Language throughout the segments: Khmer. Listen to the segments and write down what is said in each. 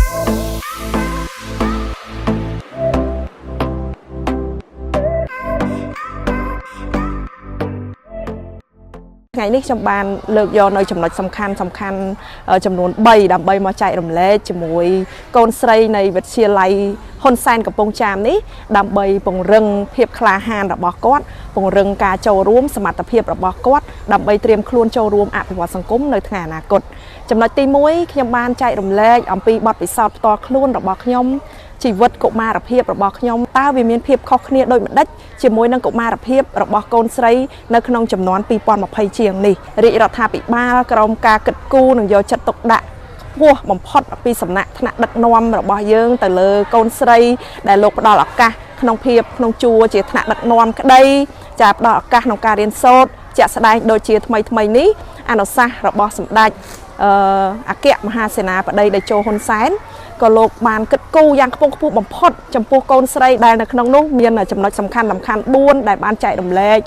ថ្ងៃនេះខ្ញុំបានលើកយកនៅចំណុចសំខាន់សំខាន់ចំនួន3ដើម្បីមកចែករំលែកជាមួយកូនស្រីនៃវិទ្យាល័យហ៊ុនសែនកំពង់ចាមនេះដើម្បីពង្រឹងភាពក្លាហានរបស់គាត់ពង្រឹងការចូលរួមសមត្ថភាពរបស់គាត់ដើម្បីត្រៀមខ្លួនចូលរួមអភិវឌ្ឍសង្គមនៅថ្ងៃអនាគតចំណុចទី1ខ្ញុំបានចែករំលែកអំពីបទពិសោធន៍ផ្ទាល់ខ្លួនរបស់ខ្ញុំជីវិតកុមារភាពរបស់ខ្ញុំតើវាមានភាពខុសគ្នាដូចម្ដេចជាមួយនឹងកុមារភាពរបស់កូនស្រីនៅក្នុងចំនួន2020ជាងនេះរាជរដ្ឋាភិបាលក្រោមការគិតគូរនិងយកចិត្តទុកដាក់ខ្ពស់បំផុតពីសំណាក់ថ្នាក់ដឹកនាំរបស់យើងទៅលើកូនស្រីដែលលោកផ្ដល់ឱកាសក្នុងភាពក្នុងជួរជាថ្នាក់ដឹកនាំក្តីចាផ្ដល់ឱកាសក្នុងការរៀនសូត្រជាក់ស្ដែងដូចជាថ្មីថ្មីនេះអនុសាសន៍របស់សម្ដេចអឺអគ្គមហាសេនាបតីតេជោហ៊ុនសែនក៏លោកបានគិតគូរយ៉ាងខ្ពង់ខ្ពស់បំផុតចំពោះកូនស្រីដែលនៅក្នុងនោះមានចំណុចសំខាន់សំខាន់4ដែលបានចែករំលែក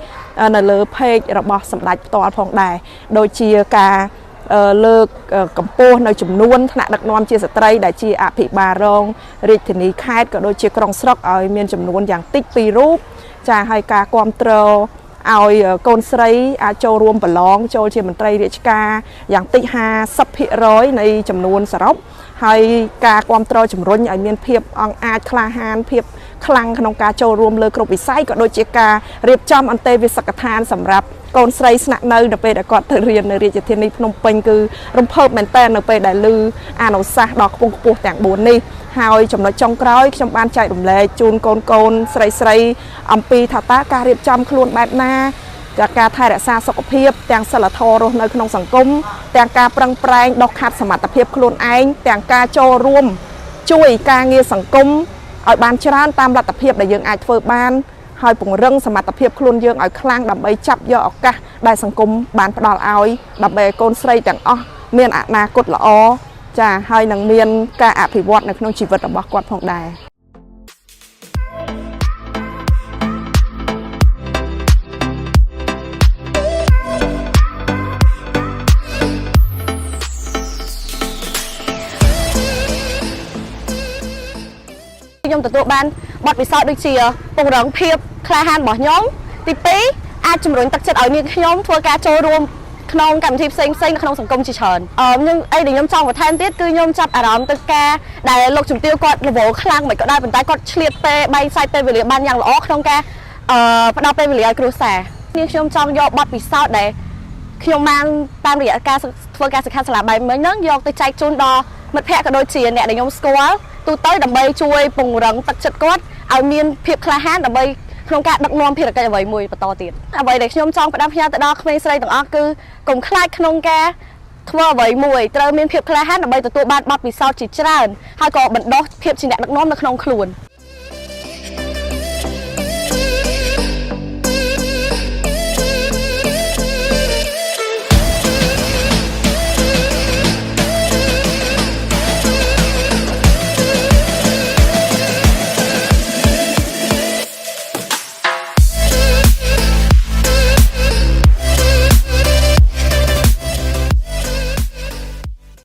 នៅលើ page របស់សម្ដេចផ្ទាល់ផងដែរដូចជាការលើកកម្ពស់នៅចំនួនថ្នាក់ដឹកនាំជាស្ត្រីដែលជាអភិបាលរងរាជធានីខេត្តក៏ដូចជាក្រុងស្រុកឲ្យមានចំនួនយ៉ាងតិច2រូបចាហើយការគ្រប់គ្រងឲ្យកូនស្រីអាចចូលរួមប្រឡងចូលជាមន្ត្រីរាជការយ៉ាងតិច50%នៃចំនួនសរុបហើយការគ្រប់គ្រងជំរុញឲ្យមានភាពអង់អាចក្លាហានភាពខ្លាំងក្នុងការចូលរួមលើគ្រប់វិស័យក៏ដូចជាការរៀបចំអន្តេវាសិកដ្ឋានសម្រាប់កូនស្រីស្នាក់នៅនៅពេលដែលគាត់ទៅរៀននៅរាជធានីភ្នំពេញគឺរំភើបមែនតើនៅពេលដែលឮអនុសាសន៍ដ៏ខ្ពង់ខ្ពស់ទាំង4នេះហើយចំណុចចុងក្រោយខ្ញុំបានចែករំលែកជូនកូនកូនស្រីស្រីអំពីថាតើការរៀបចំខ្លួនបែបណាចាការថែរក្សាសុខភាពទាំងសិលធម៌រស់នៅក្នុងសង្គមទាំងការប្រឹងប្រែងដុសខាត់សមត្ថភាពខ្លួនឯងទាំងការចូលរួមជួយការងារសង្គមឲ្យបានច្រើនតាមលទ្ធភាពដែលយើងអាចធ្វើបានហើយពង្រឹងសមត្ថភាពខ្លួនយើងឲ្យខ្លាំងដើម្បីចាប់យកឱកាសដែលសង្គមបានផ្ដល់ឲ្យដើម្បីឲ្យកូនស្រីទាំងអស់មានអនាគតល្អចាហើយនឹងមានការអភិវឌ្ឍនៅក្នុងជីវិតរបស់គាត់ផងដែរ ខ្ញុំទទួលបានបទពិសោធន៍ដូចជាពង្រឹងភាពក្លាហានរបស់ខ្ញុំទី2អាចជំរុញទឹកចិត្តឲ្យនាងខ្ញុំធ្វើការចូលរួមក្នុងកម្មវិធីផ្សេងផ្សេងៗនៅក្នុងសង្គមជាច្រើនអឺខ្ញុំអីដែលខ្ញុំចង់បន្ថែមទៀតគឺខ្ញុំចាប់អារម្មណ៍ទៅការដែលលោកជំទាវគាត់រវល់ខ្លាំងមិនក៏ដោយប៉ុន្តែគាត់ឆ្លៀតពេលបែងចែកពេលវេលាបានយ៉ាងល្អក្នុងការអឺផ្ដល់ពេលវេលាឲ្យគ្រួសារនាងខ្ញុំចង់យកបទពិសោធន៍ដែលខ្ញុំបានតាមរយៈការធ្វើការសិក្ខាសាលាបែបមិញហ្នឹងយកទៅចែកជូនដល់មិត្តភ័ក្តិក៏ដូចជាអ្នកដែលខ្ញុំស្គាល់ទូទៅដើម្បីជួយពង្រឹងទឹកចិត្តគាត់ឲ្យមានភាពក្លាហានដើម្បីក្នុងការដឹកនាំភារកិច្ចអ្វីមួយបន្តទៀតអ្វីដែលខ្ញុំចង់ផ្ដាំផ្ញើទៅដល់ក្មេងស្រីទាំងអស់គឺកុំខ្លាចក្នុងការធ្វើអ្វីមួយត្រូវមានភាពក្លាហានដើម្បីទទួលបានបទពិសោធន៍ជាច្រើនហើយក៏បណ្ដុះភាពជាអ្នកដឹកនាំនៅក្នុងខ្លួន។